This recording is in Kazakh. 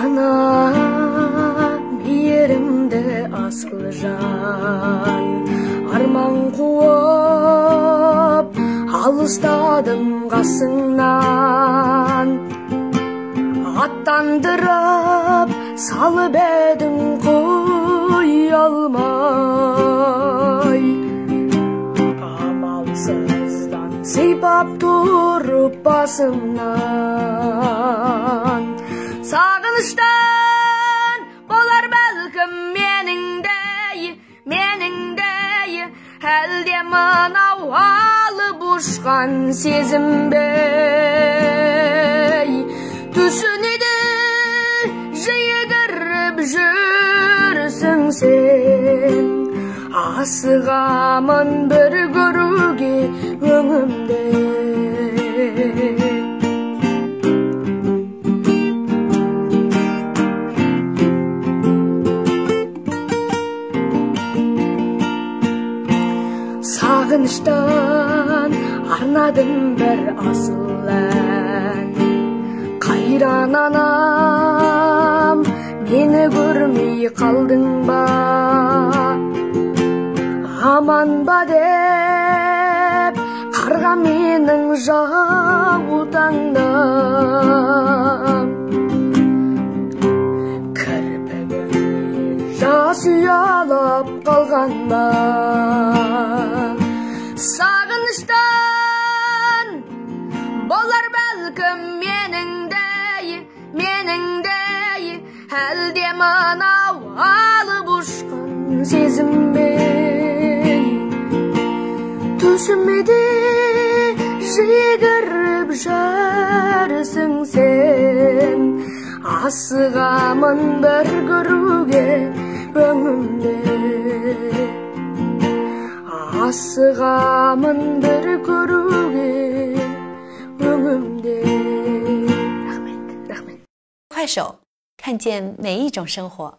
Ана мейірімді асыл жан, арман қуып алыстадым қасыңнан. Аттандырып салып едің қоя алмай, амалсыздан сипап тұрып басымнан. Сағыныштан болар бәлкім меніңдей, меніңдей, әлде мынау алып ұшқан сезім бе? Түсіне де жиі кіріп жүрсің сен, асығамын бір көруге өңімді. Сағыныштан арнадым бір асыл ән, қайран анам, мені көрмей қалдың ба? Аман ба деп қарға менің жаутаңдап, кірпігіме жас ұялап қалған ба? Сағыныштан болар бәлкім меніңдей, меніңдей, әлде мынау алып ұшқан сезім бе? Түсіме де жиі кіріп жүрсің сен, асығамын бір көруге өңімді. Асығамын бір көруге өңімді. Рахмет, рахмет。 快手，看见每一种生活。